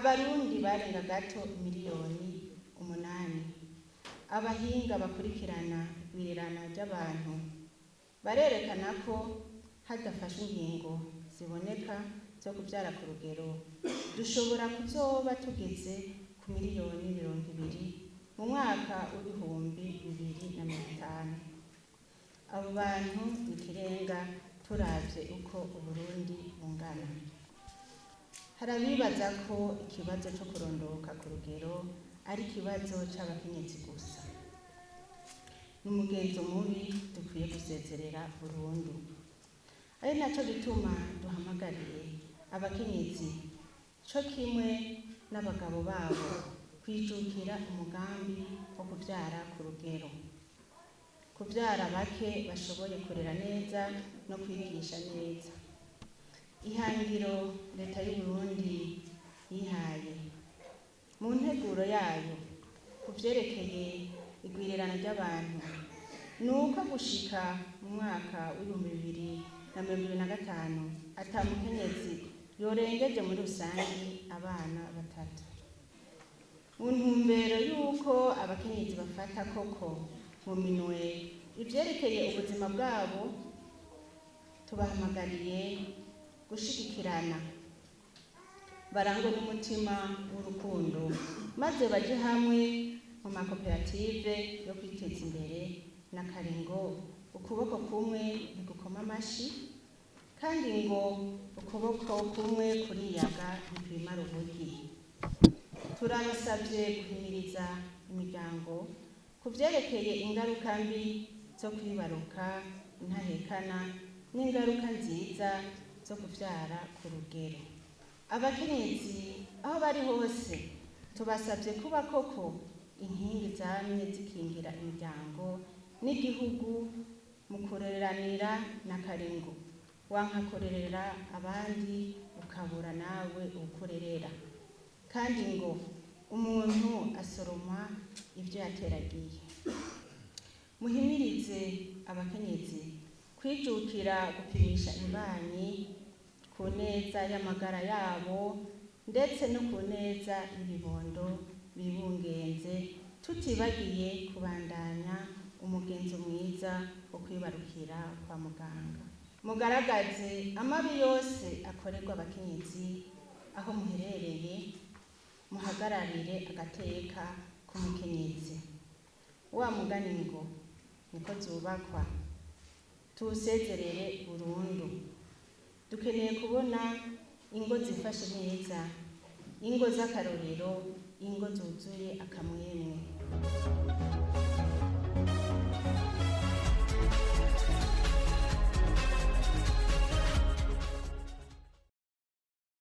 Abarundi barenga gato 8 miliyoni. Abahinga bakurikirana igwirirana ry'abantu barerekana ko hadafashwe ingingo ziboneka zo kuvyara ku rugero, dushobora kuzoba tugeze ku 20 miliyoni mu mwaka w'2050. Abo bantu ni ikirenga turavye uko Uburundi bungana. Hari abibaza ko ikibazo co kurondoka ku rugero ari ikibazo c'abakenyezi gusa. Ni umugenzo mubi dukwiye gusezerera burundu. Ari naco gituma duhamagariye abakenyezi co kimwe n'abagabo babo kwijukira umugambi wo kuvyara ku rugero, kuvyara bake bashoboye kurera neza no kwigisha neza. Ihangiro Leta y'Uburundi yihaye mu nteguro yayo ku vyerekeye igwirirana ry'abantu ni uko gushika mu mwaka w'2025 ata mukenyezi yorengeje muri rusangi abana batatu. Mu ntumbero y'uko abakenyezi bafata koko mu minwe ivyerekeye ubuzima bwabo, tubahamagariye gushigikirana, barangwe n'umutima w'urukundo, maze baje hamwe mu makoperative yo kwiteza imbere. Na kare ngo ukuboko kumwe ntigukoma amashi, kandi ngo ukuboko kumwe kuriyaga ntikwimara ubugi. Turabasavye guhimiriza imiryango ku vyerekeye ingaruka mbi zo kwibaruka intahekana n'ingaruka nziza zo kuvyara ku rugero. Abakenyezi aho bari hose tubasavye kuba koko inkingi zamye zikingira imiryango n'igihugu mu kureranira. Na kare ngo wanka kurerera abandi ukabura nawe uwukurerera, kandi ngo umuntu asoroma ivyo yateragiye. Muhimirize abakenyezi kwijukira gupimisha imbanyi ku neza y'amagara yabo ndetse no ku neza y'ibibondo bibungenze, tutibagiye kubandanya umugenzo mwiza wo kwibarukira kwa muganga. Mugaragaze amabi yose akorerwa abakenyezi aho muherereye, muhagararire agateka k'umukenyezi. Wa mugani ngo niko zubakwa tuwusezerere burundu. Dukeneye kubona ingo zifashe neza, ingo z'akarorero, ingo zuzuye akamwemwe.